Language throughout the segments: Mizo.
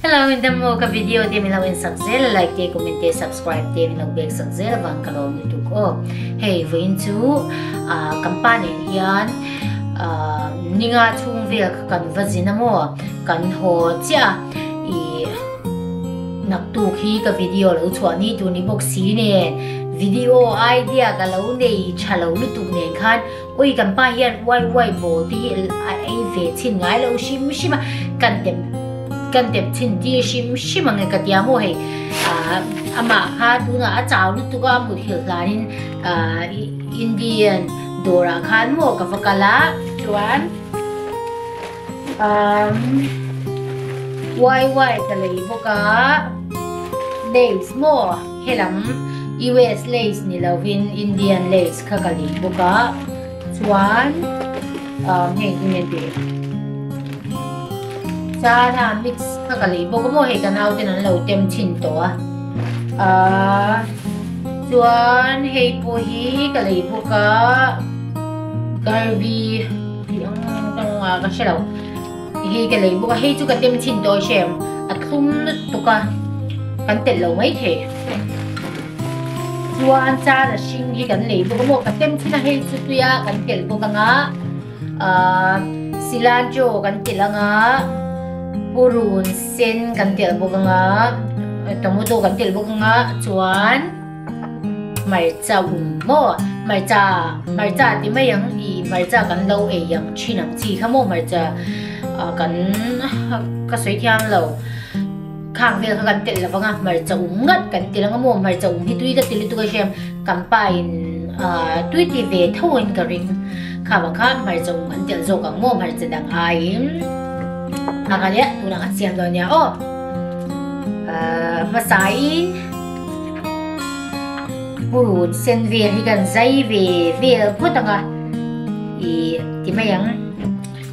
Hello in dam maw ka video te min lo en sak zel a like te comment te subscribe te min lo bek sak zel avang ka lawm lutuk aw. Hei vawiin chu ah kan pa nen hian ah ninga chhung vel kha kan va zin a maw kan haw chiah a ih naktuk hi ka video lo chhuah ni tur ni bawk si nen video idea ka lo nei tha lo lutuk nen khan Ui kan pa hian uai uai bawl te hi a ei ve chhin ngai lo hrim hrim a, kan tem kan tem chhin tir hrim hrim ang e ka tia maw hei ah amah kha tunah a chau lutuk a muthilh hlanin ah Indian dawrah khan maw ka va kal a chuan umm uai uai ka lei bawk a lace maw helam US lace ni lovin Indian lace. Kha ka lei bawk a chuan umm heng hi nge tih chana mix kha ka lei bawk a maw hei ka nauten an lo tem thin tawh a ahh chuan hei pawh hi ka lei bawk a garbi tih ang ang a ka hre lo hei ka lei bawk a hei chu ka tem thin tawh a hrem a thlum lutuk a kan telh lo maithei. Chuan char a hring hi kan lei bawk a maw ka tem thin a hei chu tuia kan telh bawk anga ahh cilantro kan telh anga purun sen kan telh bawk anga tomato kan telh bawk anga chuan hmarcha um maw hmarcha hmarcha ti mai ang ih hmarcha kan lo ei ang thin ang chi kha maw hmarcha ah kan ka sawi thiam lo. Khang vel kha kan telh lo vang a, hmarcha um ngat kan ti lang a maw, hmarcha um hi tui ka ti lutuk a hriam, kan pa in tui ti ve tho in ka ring, kha vang kha hmarcha um an telh zawk ang maw, hmarcha dang aiin a ka nia tunah kan siam dawn nia aw, hmasa in purun sen vel hi kan zai ve vel phawt ang a, ih ti mai ang.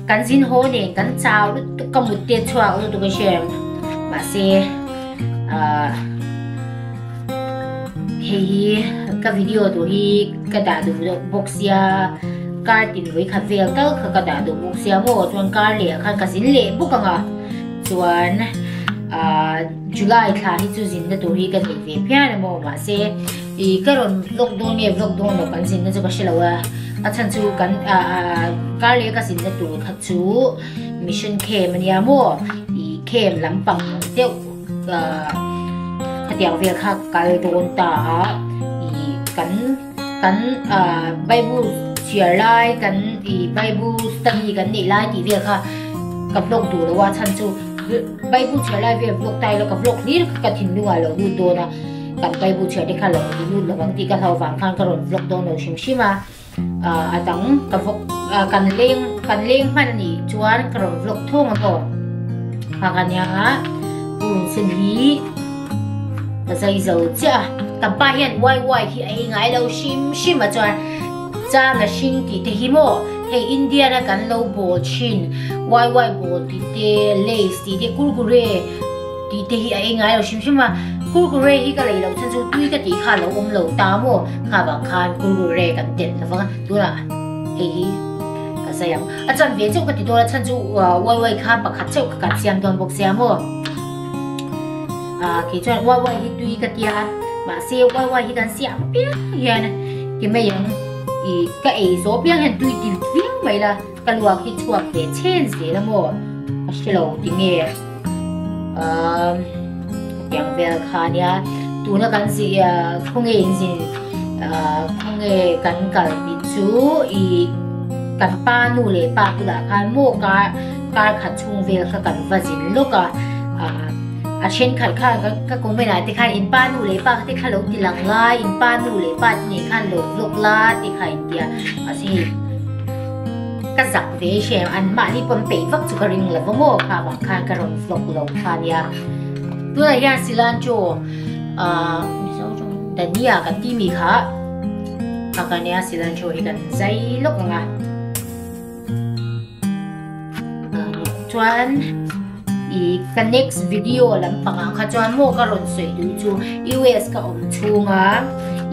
Kan zin haw nen kan chau lutuk ka mut te chhuak lutuk a hriat mahse ahh hei hi ka video tur hi ka dah duh deuh bawk sia kar tin vawi khat vel tal kha ka dah duh bawk sia maw chuan kar leh ah khan ka zin leh bawk ang a chuan ahh July thla hi chu zinna tur hi ka nei ve phian a maw mahse ih ka rawn vlog dawn nge vlog dawn lo kan zinna chu ka hre lo a. A chhan chu kan kar leh ka zinna tur kha chu mission camp ania maw ih camp lampang deuh khatiang vel kha kal dawn ta a ih kan kan bible chhiar lai kan ih bible study kan neih lai tih vel kha ka vlog duh lo a chhan chu bible chhiar lai vel vlog ta ila ka vlog hlir kha ka thinlungah lo lut dawn a. Kan Bible chhiar te kha lo lut lovang tih ka hlau vang khan ka rawn vlog dawn lo hrim hrim a, a dang ka vlog kan leng kan leng hman a nih chuan ka rawn vlog thung a maw kha ka nia a purun sen hi ka zai zo chiah a, kan pa hian uai uai hi a ei ngai lo hrim hrim a chuan chang a hring tih te hi maw hei Indian a kan lo bawl thin uai uai bawl tih te lays tih te kurkure Tih te hi a ei ngai lo hrim hrim a, kurkure hi ka lei loh chhan chu tui ka tih kha a lo awm lo ta maw, kha vang khan kurkure kan telh lo vang a, tunah hei hi ka zai ang. A chan ve chauh ka ti dawn a chhan chu uai uai kha pakhat chauh ka kan siam dawn bawk sia maw. Kei chuan uai uai hi tui ka tia a, mahse uai uai hi kan siam piang hian ti mai ang ih ka ei zawh piang hian tui ti viau mai la, ka luak hi chhuak ve chhen zel a maw, ka hre lo ti nge. Umm hetiang vel kha ania tuna kan zi khawnge in zin khawnge kan kal tih chu ih kan pa nu leh pa bulah khan maw kar kar khat chhung vel kha kan va zin lawk a a thenkhat khan ka comment ah te khan in pa nu leh pa te kha lo ti lang la in pa nu leh pa te nen khan lo vlog la tih kha in tia mahse hei Ka zak ve hrem an mahni pawn peih vak chu ka ring lo va maw kha vang khan ka rawn vlog lo kha nia. Tunah hian cilantro ah mizo tawng dania kan tih mi kha kha ka nia cilantro hi kan zai lawk ang a chuan ih ka next video lampangah kha chuan maw ka rawn sawi duh chu US ka awm chhunga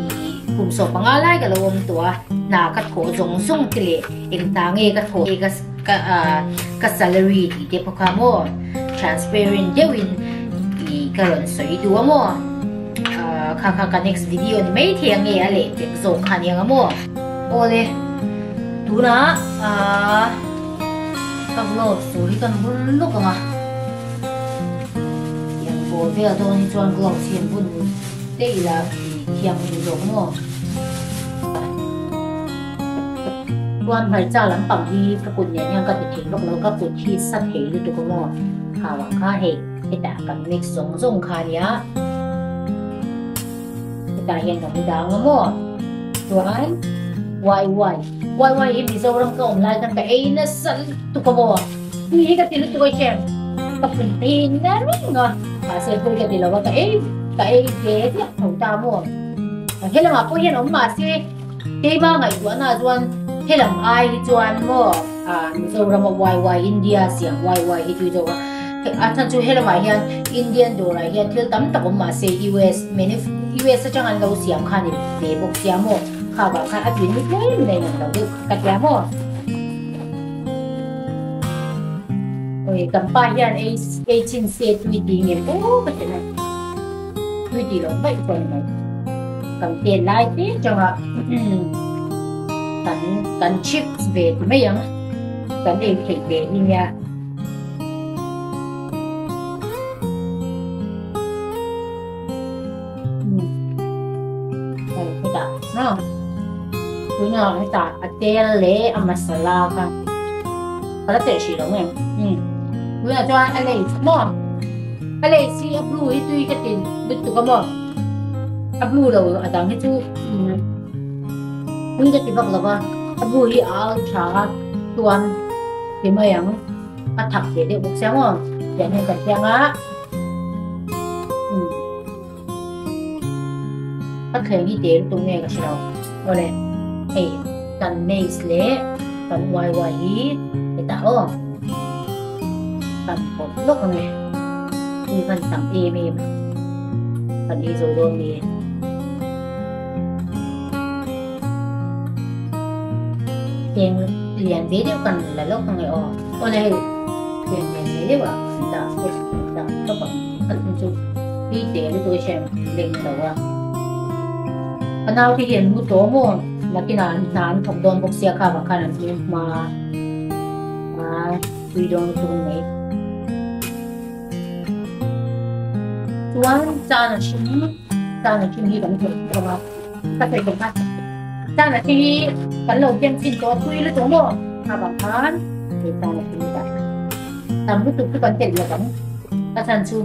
ih kum sawmpanga lai ka lo awm tawh a hna ka thawh zawng zawng te leh. Eng ta nge ka thawh ka ka salary tih te pawh kha maw transparent deuhin ih ka rawn sawi duh a maw kha kha ka next video ni mai thei ang nge a leh pek zawk kha aniang a maw. Awle tunah ahh ka gloves tur hi kan bun lawk ang a tiang bawl vel dawn hi chuan gloves hi an bun daih ila tih thianghlim zawk maw. Chuan hmarcha lampang hi ka kut nen hian ka ti thei vak lo, ka kut hi sa thei lutuk a maw? Kha vang kha hei hetah kan mix zawng zawng kha ania, hetah hian kan dang a maw? Chuan wai wai, wai wai hi Mizoram ka awm lai khan ka ei nasa lutuk a maw? Tui hi ka ti lutuk a hrem, ka pum phei na reng a, mahse pawi ka ti lo a, ka ei ka ei ve chiah tho ta maw? Helamah pawh hian awm mahse. Keima ngaihtuahna chuan helam ai hi chuan maw Mizoram a YY India siam YY hi tui zawk a, a chhan chu helamah hian Indian dawrah hian thil tam tak awm mahse US US atang an lo siam kha ni ve bawk sia maw kha vang khan a tui ni tlem in a inang lo deuh ka tia maw. Oi kan pa hian ei ei chin se tui ti nge aw ka ti lai. Tui tih loh vaih pawh a ni mai. Kan pen lai te changa kan kan chips ve ti mai ang. Kan ei theih ve hi nia. Hetah na tunah hetah a tel leh a masala kha ka la telh hrih lo nge. Tunah chuan a lei maw. A lei si a blue hi tui ka tin lutuk a maw? A blue lo a dang hi chu tui ka ti vak lo va, a blue hi a al tha a chuan ti mai ang a thak ve deuh bawk sia maw tiang hian kan piang a a thleng hi te lutuk nge ka hre lo awle hei kan maize leh kan uai uai hi hetah aw. Kan pawp lawk ang e. Tui hman tam em em a. Kan ei zo dawn ni e. Teng lian ve deuh kan la lawk ang e aw. Awle hei teng lian ve deuh ah kan dah tawp kan dah tawp ang. A chung chu tui te lutuk a hriat leng lo a. Ka naute hi an mu tawh maw? Nakinah an hna an thawk dawn bawk sia kha vang khan an mu hma a. A tui dawn lutuk mai. Chuan chana hring chana hring hi kan hlawh bawk a ka sawi tawh kha chana hring hi kan lo ken chin tawh a tui lutuk maw a vang khan hei chana hring hi dah tam lutuk chu kan telh lo ang a chhan chu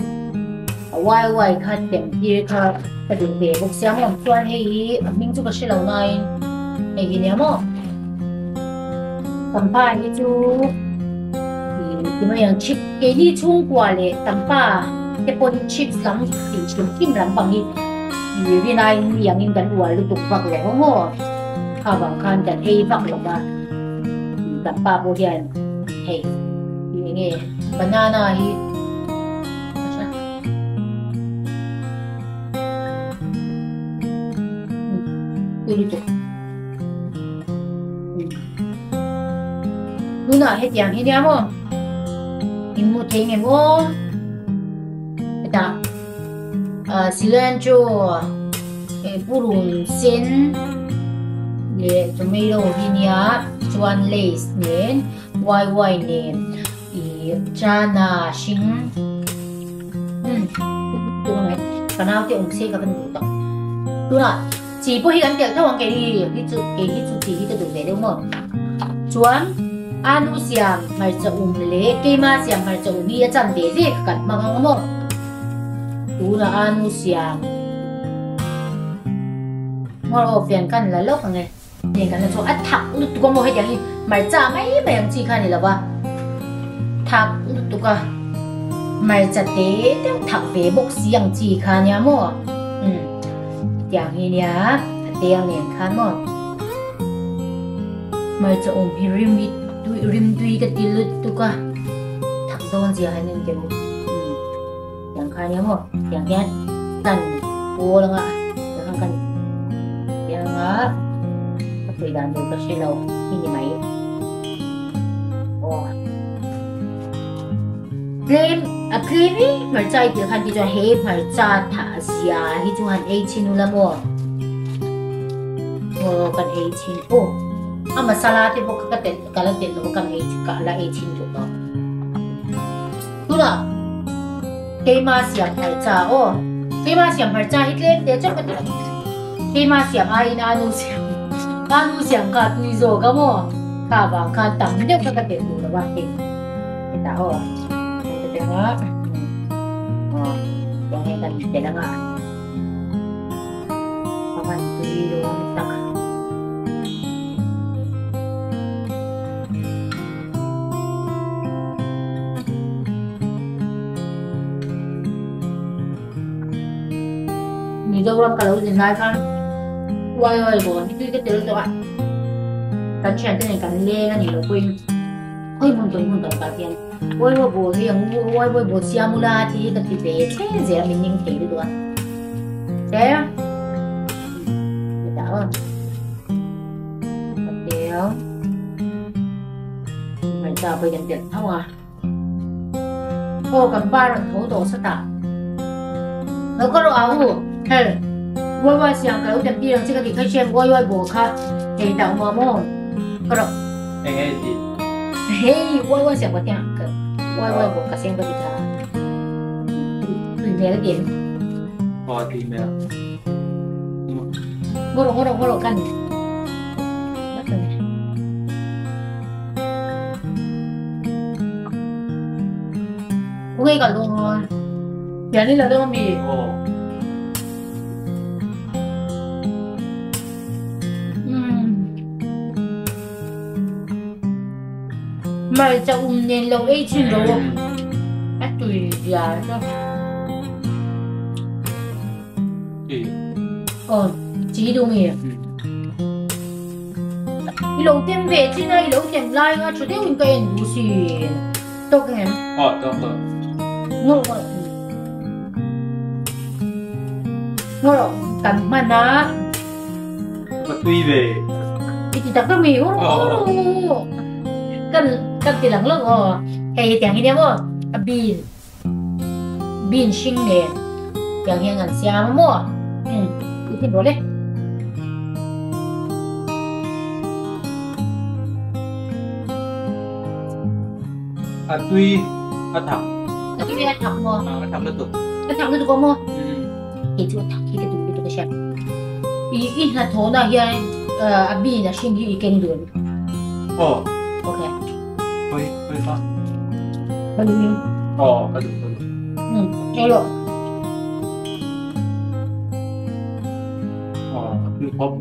a uai uai kha tem tir kha ka duh ve bawk sia maw chuan hei hi a hming chu ka hre lo nain hei hi nia maw. Tampa hi chu ti mai ang chip keini chhungkua leh tampa te pawh hi chips lam tih hrim hrim lampang hi i rinaiin mi angin kan uar lutuk vak lo ang aw kha vang khan kan ei vak lo va tampa pawh hian hei eng nge banana hi tui lutuk. Tunah hetiang hi nia maw? In hmuh thei nge maw? Hetah cilantro purun sen leh tomato hi nia chuan lace nen wai wai nen ih chana hring ka naute awm se ka van duh tak tunah. Chi pawh hi kan telh tho ang kei hi chu kei hi chu chi hi ka duh ve deuh maw. Chuan Anu siam hmarcha um leh keima siam hmarcha um hi a chan ve ve kha kan hmang ang maw. Tunah Anu siam hmawr aw fian kan la lawk ang e. Nen kan la chu a thak lutuk a maw hetiang hi hmarcha mai mai ang chi kha a ni lo va thak lutuk a hmarcha te deuh thak ve bawk si ang chi kha a nia maw umm hetiang hi nia a tel nen khan maw hmarcha awm hi rim hi tui rim tui ka ti lutuk a thak dawn zia han en teh u umm hetiang kha a nia maw hetiang hian kan pawl anga tiang kan tiang anga ka sawi dan tur ka hre lo hi ni mai aw tlem. A tlem i hmarcha i tih khan ti chuan he hmarcha thah zia hi chu han ei chhin ula maw? Aw kan ei chhin aw a masala te pawh kha ka telh ka la telh lo a kan ei ka la ei chhin duh lo. Tunah keima siam hmarcha aw keima siam hmarcha hi tlem te chauh ka ti lo keima siam aiin a nu siam a nu siam kha a tui zawk a maw kha vang khan tam deuh kha ka telh duh lo a hei hetah aw hei ka telh a aw tiang hian kan telh ang a a van tui dawn tak. Mizoram ka lo zin lai khan uai uai bawn hi tui ka tel tawh a, kan thiante nen kan leng a nih loh pawhin khawi hmun tawi hmun tam tak hian uai uai bawn hi ang uai uai bawn siam ula tih hi ka ti ve thleng zel a min ning thei lutuk a. Che hetah aw ka tel. Hmarcha pawh kan telh tho a. Aw kan pa rawn tho tawh sat a. Lo ka rawh a u. Hei uai uai siam ka lo tem tir ang che ka tih kha i hriat uai uai bawh kha hei tah awm a maw ka rawh. Eng nge tih? Hei uai uai siam ka ti ang ka uai uai bawh ka siam ka ti tha. Tui hmel a ti em? Aw tui hmel. Ngaw rawh ngaw rawh ngaw rawh kan. Kungei ka lung pian i la deuh ami? Aw. Hmarcha um nen lo ei thin ro a tui zia chu. Aw chi duh nge? I lo tem ve chin a, i lo tem lai kha tha deuhin ka en duh sin. Tawk ang em? Aw tawk tawk. Ngaw rawh. Ngaw rawh kan hman a. Ka tui ve. I ti tak tak mi? Aw. Kan kan ti lang lo aw. Hei hetiang hi nia maw? A bean. Bean hring nen tiang hian kan siam a maw? Umm i ti rawh le. A tui a thak. A tui a thak maw? A thak lutuk. A thak lutuk a maw? Kei chu a thak hi ka duh lutuk a hria. I i hnathawhna hian a bean a hring hi i keng dun. Aw. Okay. Khawi khawi pa. Ka duh in. Aw ka duh ka duh. Um ei rawh. Aw a tui khawp.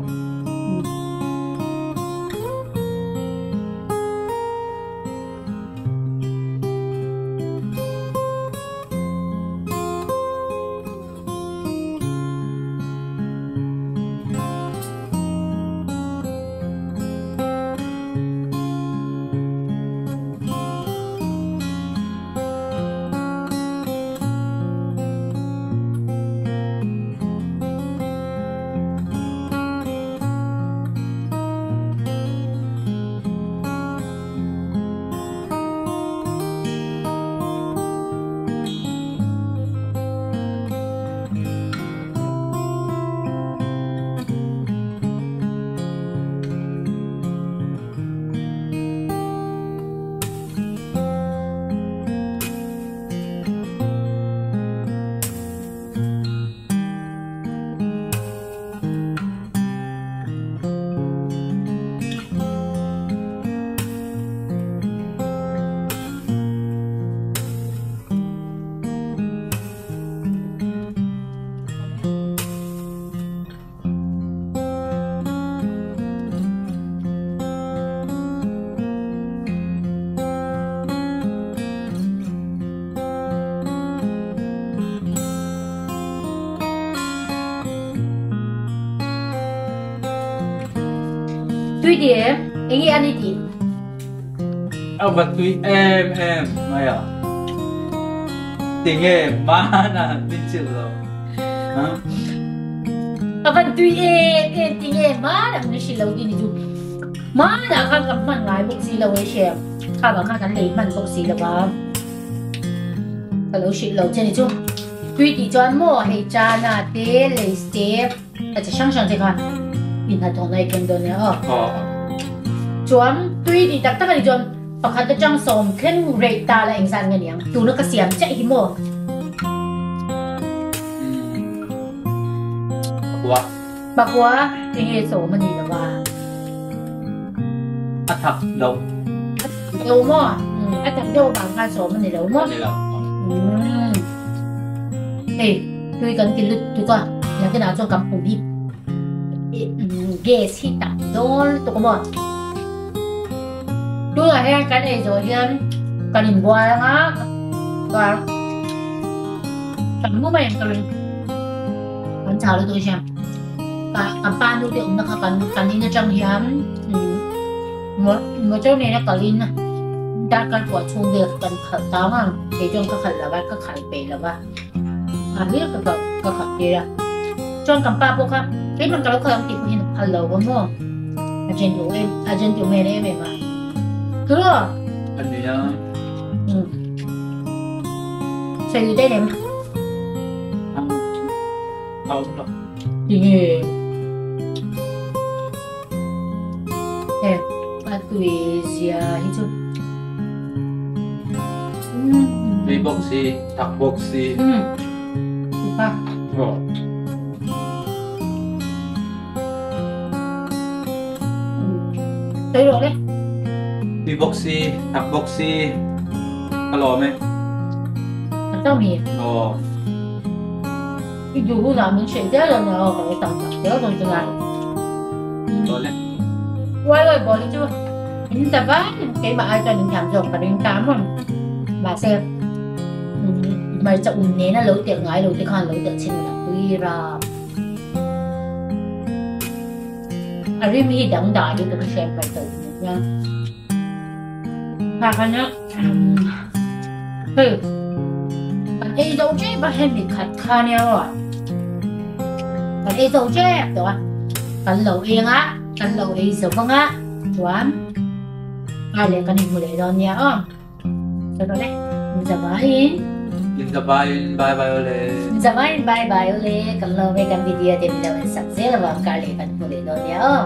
Tui ti em? Eng nge a ni tih? A va tui em em mai a. Tinge mana min chilh lo. A van tui em em tinge mana min hrilh lo tih ni chu. Mana khan kan hman ngai bawk si lo e hriam. Kha vang khan kan lei hman bawk si lo va. Ka lo hrilh lo che ni chu. Tui tih chuan maw hei chana te lays te a chi hrang hrang te kha in hnathawhna i keng dawn nia aw. Chuan tui tih tak tak a ni chuan pakhat atang sawm thleng rate ta la engzat nge niang tuna ka siam chiah hi maw. Pakua. Pakua enge sawm a ni lo a. A thak lo. A thak deuh maw? A thak deuh avang khan sawm a ni lo maw? Ni lo. Hei tui kan ti lut tuk a, nakinah chuan kan pum hi gas hi tam dawn lutuk a maw? Tunah hian kan ei zawh hian kan inbual ang a, chuan kan mu mai ang ka ring. Kan chau lutuk a hria. Kan pa nu te awmna kha kan kan in atang hian motor nena kalin darkar puah chhung vel kha kan khalh tang a, kei chuan ka khalh lo va, ka khalh peih lo va, a hlir ka ka khalh tir a. Chuan kan pa pawh kha keimah ka lo khalh ang tih pawhin a phal lo va maw, a gentle em a gentleman em em a. Tiraw? A nia. Sawi daih lem. A awm lo. Tinge He a tui zia hi chu. Tui bawk si, thak bawk si. Upa. Aw. Tui rawh le. Tui bawk si, thak bawk si. Ka lawm e. A tawng hi. Aw. I duh hunah min hrilh zel dawn nia aw ka lo tam tak zel dawn chu ngai. Awle. Uai uai bawl hi chu in ta vai keimah ai chuan in thiam zawk ka ring ta maw. Mahse hmarcha um nena lo telh ngai lo te khan lo telh chhin la tui ram. A rim hi dangdai lutuk a hriat hmarcha um nen hian. Kha khan a Hei kan ei zo tep a hemi khat kha nia aw kan ei zo tep tawh a kan lo eng a kan lo ei zo vang a chuan ngai leh kan inhmu leh dawn nia aw sawi rawh le inzavaiin Inzavaiin bye bye awle Inzavaiin bye bye awle kan lo ve kan video te min lo en sak zel avang kar leh kan hmu leh dawn nia aw.